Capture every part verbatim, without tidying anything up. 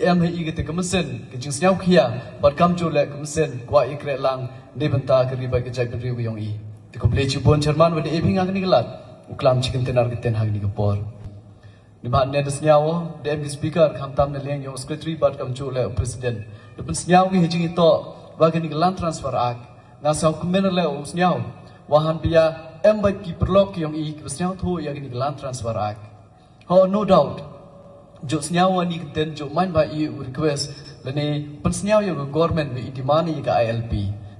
Em ha i kata ka mynsiem ka jingsngewkhia bad kamjooh leh ka mynsiem kwah ïakren lang na bynta ka ri bad ka jaitbynriew ka jong i. Te khublei shibun chairman ba da ai phi nga kane ka lad. U klam shi kyntien ar kyntien ha kane ka por. Namar ne da sngew da em ki speaker khamtam na liang yong secretary bad kamjooh leh u president. Da pynsngew ki ha jingitoh ba kane ka Land Transfer Act. Nga sngew kumne leh u sngew wa hanpia em bad ki paralok ki yong i ki ba sngewthuh ïa kane ka Land Transfer Act. Ho, no doubt. Jooh sngew wa ni kyntien jooh man ba i u request lane pynsngew ïa ka government ba i demand ïa ka I L P.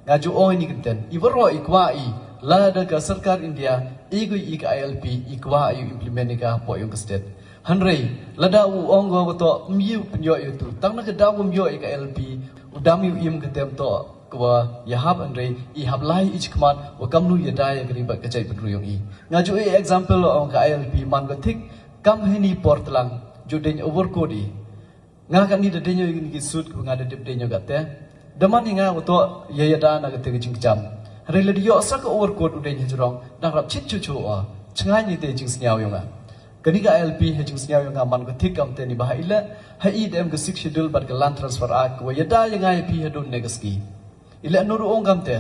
Nga jooh ong ni kyntien i waroh i kwah i lada ka sorkar India i ko i ka I L P i kwah i u implement ïa ka hapoh yong ka state. Hynrei lada u ong wa to ym ïoh pynïoh ïa tu tang na ka daw ym ïoh ïa ka I L P u dam ïa u im ka tem to. Kaba ïa hap hynrei i hap lai i chikhmat wa kamnu ïa dai ïa ka ri bad ka jaitbynriew yong i. Nga ju i example ong ka I L P man ka thik kam hini por tlang ju ding overcoat i. Nga ka ni da ding ïa ni ki suit kaba nga da dip ding ïa ka te. Da man i nga wa to ïa ïa da na ka te ka jingkjam. Hynrei la di ïoh sa ka overcoat u ding hajrong dang rap chit chu chu o. Chngai ni te jingsngew yong nga. Kani ka I L P ha jingsngew yong nga man ka thik kam te ni ba ha i le ha i da em ka Sixth Schedule bad ka Land Transfer Act wa ïa da ïa nga ïa phi ha dun ne ka ski. I leh nuru ong kam te.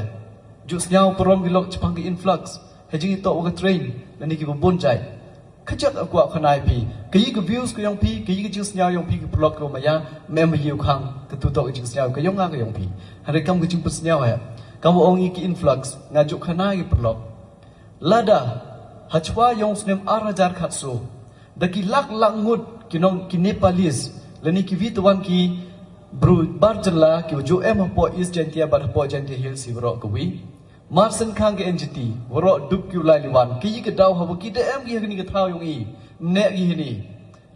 Ju sngew parom ki lok chapang ki influx. Ha jingitoh wa ka train lane ki babun jai. Ka jot a kwah khana ïa phi ka yi ka views ka yong phi ka yi ka jingsngew yong phi ki paralok ka maya. Mem ba ïew khang ka tu toh ka jingsngew ka yong nga ka yong phi. Hynrei kam ka jingpynsngew he kam wa ong i ki influx nga ju khana ïa ki paralok. Lada ha chwa yong snem ar hajar khatso da ki lak lak ngut ki nong ki Nepalese lane ki wi twan ki bru bar jylla ki ju em hapoh East Jaintia bad hapoh Jaintia Hills i waroh ka wi. Mar syn khang ka N G T waroh dup ki u lai liwan ki yi ka daw haba ki da em ki ha kani ka thaw yong i. Mne ki hini.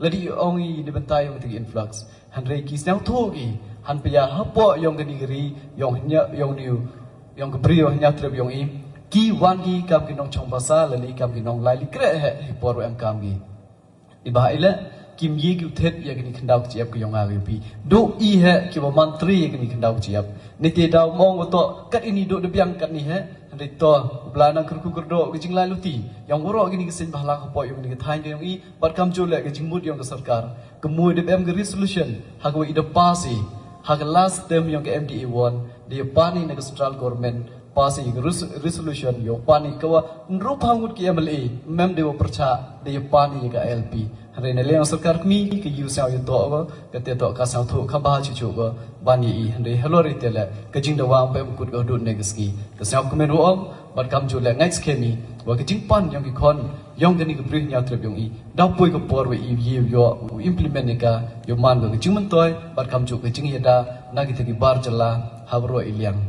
Lada i ong i ni bynta yong ka influx. Hynrei ki sngewthuh ki hanpia hapoh yong kani ka ri yong hynñiaw yong niu yong ka bri yong hynñiaw trep yong i. Ki wan ki kam ki nongchong basa lane kam ki nonglai li kreh he hi por em kam ki. Iba i le kim yi ki u thet ïa kani khyndaw ka chiap ka yong nga ka yong phi. Duh i he ki ba mantri ïa kani khyndaw ka chiap. Ni te daw mong wa to kat ini duh da biang kat ni he. Hynrei to u bla nang kyrkhu kyrdoh ka jinglai luti yong waroh kini ka seng ba halang hapoh yong kani ka thaiñ ka yong i. Bad kamjooh leh ka jingmut yong ka sorkar ka mui dep em ka resolution ha ka wa i da pass i ha ka last term yong ka M D A one da ïa pan i na ka central government pass i ka res- resolution ïa pan i ka wa nru phaw ngut ki M L A mem da wa pyrchah da ïa pan i ka I L P. Hynrei na liang sorkar kmie ka ïu sngewthuh ka te to ka sngewthuh ka ba chu chu ka ban ïa i hynrei halor i te leh ka jingdawa ba em kut ka hudud ne ka ski. Ka sngewkmen ruh ong bad kamjooh leh ngai skhem i wa ka jingpan yong ki khon yong kani ka bri hynñiaw trep yong i. Daw poi ka por wa i ïa u ïoh u implement ïa ka ïa u man ka jingmyntoi bad kamjooh ka jingïada na kita ki bar jylla ha baroh i liang.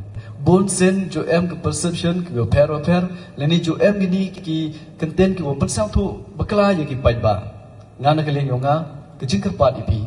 Bun sien ju em ka perception ki wa pher wa pher lane ju em kini ki kyntien ki wa pynsngewthuh bakla ïa ki paidbah. Nga na ka liang yong nga ka jingkyrpad i phi.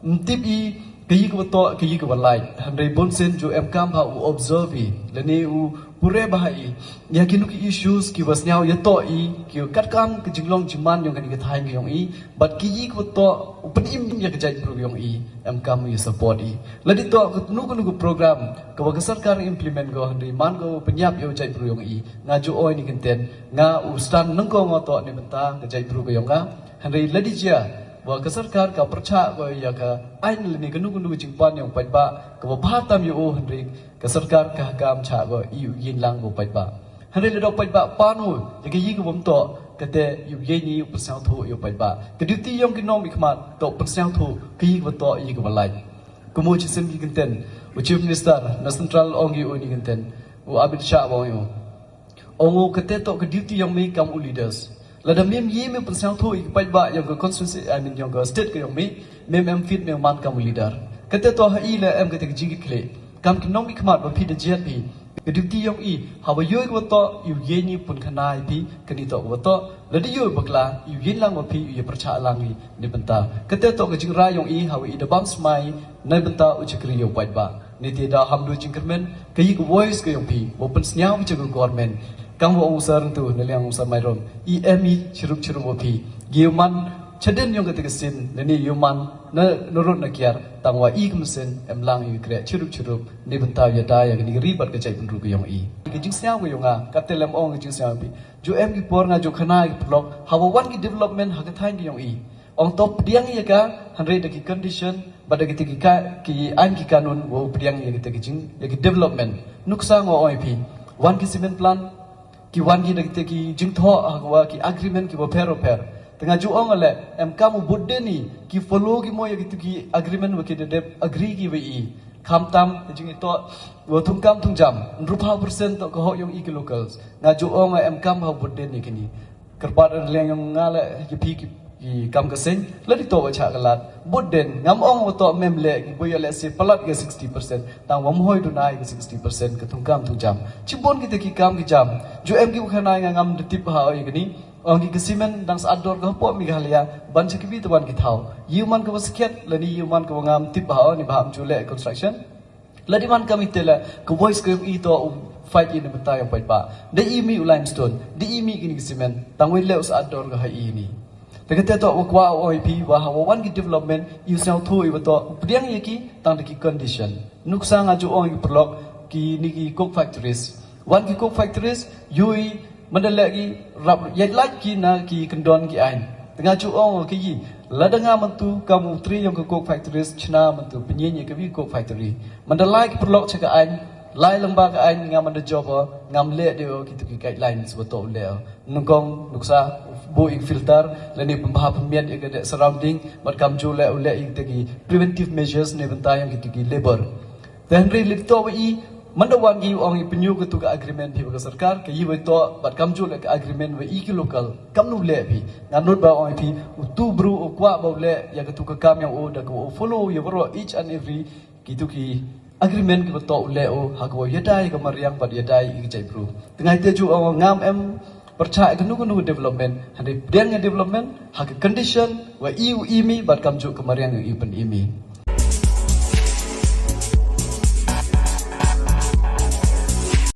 Ym tip i ka yi ka wa toh ka yi ka wa lait hynrei bun sien ju em kam ha u observe i lane u pure ba ha i. Ïa kino ki issues ki wa sngewthuh ïa to i ki wa kat kam ka jinglong jingman yong kani ka thaiñ ka yong i bad ki yi ka wa toh u pynim ïa ka jaitbru yong i. Em kam u ïa support i lada toh kano kano ka program ka wa ka sorkar implement ko hynrei man ko u pynïap ïa u jaitbru yong i. Nga ju oi ni kyntien nga u stand nangko nga toh ni bynta ka jaitbru ka yong nga. Hynrei lada jia wa ka sorkar ka pyrchah ko ïa ka aiñ lane kano kano ka jingpan yong paidbah ka wa bha tam ïa u hynrei ka sorkar ka kam chah ko i u yin lang ko paidbah. Hynrei lada paidbah pan u ïa ka yi ka bym toh ka te i u yin i u pynsngewthuh ïa u paidbah. Ka duty yong ki nong i khmat toh pynsngewthuh ka yi ka bym toh i ka bym lait. Ka mu chi sim ki kyntien u chief minister na central ong i u ni kyntien u Amit Shah ba ong i u. Ong u ka te toh ka duty yong me kam u leaders. Lada mem yi me pynsngewthuh i ka paidbah yong ka constituency I mean yong ka state ka yong me mem em fit me man kam u leader. Ka te toh ha i la em ka te ka jingkitkhlieh kam ki nong i khmat ba phi da jiat phi. Ka duty yong i ha wa yoi ka wa toh i u yin i pun khana i phi kani toh ka wa toh. Lada yoi bakla i u yin lang wa phi i u ya pyrchah lang i ni bynta. Ka te toh ka jingrai yong i ha wa i da bam smai ni bynta u chakri yow paidbah. Ni te da ham du jingkyrmen ka yi ka voice ka yong phi wa pynsngew ka jingkyrmen. Kam wa ong sar tu na liang ong sar mai rom i em i chirup chirup wa phi. Gi man chaden yong ka te ka sin na ni yow man na nurut na kiar tang wa i ka mynsiem em lang i kreh chirup chirup ni bynta ya da ya ka ni ka ri bad ka jaitbynriew ka yong i. Ka jingsngew ka yong nga ka te lem ong ka jingsngew phi. Ju em ki por nga ju khana ki paralok ha wa wan ki development ha ka thaiñ ka yong i. Ong toh pdiang ya ka hynrei da ki condition Bad da kita ki ka ki ain ki kanun wa u pdiang ïa kita ki jing ïa ki development. Nuksa nga ong ïa phi, wan ki cement plant, ki wan ki da kita ki jingthoh ha ka wa ki agreement ki wa pher wa pher. Te nga ju ong le em kam u bud de ni ki follow ki mo ïa kita ki agreement wa ki da dep agree ki wa i. Kham tam ki jingtoh wa thung kam thung jam, hynriew phew percent toh ka hok yong i ki locals. Nga ju ong em kam ha u bud de ni kini. Kyrpad ar leng yong nga le ki phi ki kam ka seng la di to wa cha ka lad. Bud den ngam ong wa to mem le ki boy le se palat ga sixty percent. Tang wa mohoi dunai ga sixty percent ka thung kam thung jam. Chi bon kita ki kam ki jam. Ju em ki wa khanai nga ngam da tip ha oi kini. Ong ki ka cement dang sa ador ka hapoh Meghalaya ban cha ki bi tawan ki thaw. Yu man ka wa skhet la ni yu man ka wa ngam tip ha oi ni ba ham ju le construction. La di man kam ite la ka voice ka i to u fight ini bynta yang fight ba. Da i mi u limestone, da i mi kini ki cement, tang wei le u sa ador ka ha i ni. Te kate to wa kwa o i pi wa ha wa wan ki development i u sñiaw thu i wa to u pdiang ya ki tang da ki condition. Nuksa nga ju ong i paralok kini ki coke factories. Wan ki coke factories yui manda le ki rap yet laj ki na ki kendon ki ain. Te nga ju ong ki yi lada nga mantu kam u tri yong ka coke factories chna mantu pynyin ya ka wi coke factory. Manda lai ki paralok cha ka ain, lai lamba ka ain nga manda job o, ngam le de o ki tu ki guidelines wa to le o. Nungkong nuksa bo i filter lani pynbha pynmiat i ka de surrounding bad kam ju le u le i te ki preventive measures ne bynta yong ki tu ki labor. Te hynrei lip to wa i manda wan gi ong i pynyu ka tu ka agreement phi wa ka sarkar ka i wa to bad kam ju le ka agreement wa i ki local kam nu le phi. Ngan nut ba ong i phi u tu bru u kwa ba u le ya ka tu ka kam yong u da ka u follow ya waro each and every ki tu ki agreement ki wa to u le u ha ka wa yadai ka mariang bad yadai i ka jai bru. Te ngai te ju ong ngam em percaya ka nu ka nu development hynrei pdiang ya development ha ka condition wa i u i mi bad kam ju ka mariang i pyn i mi.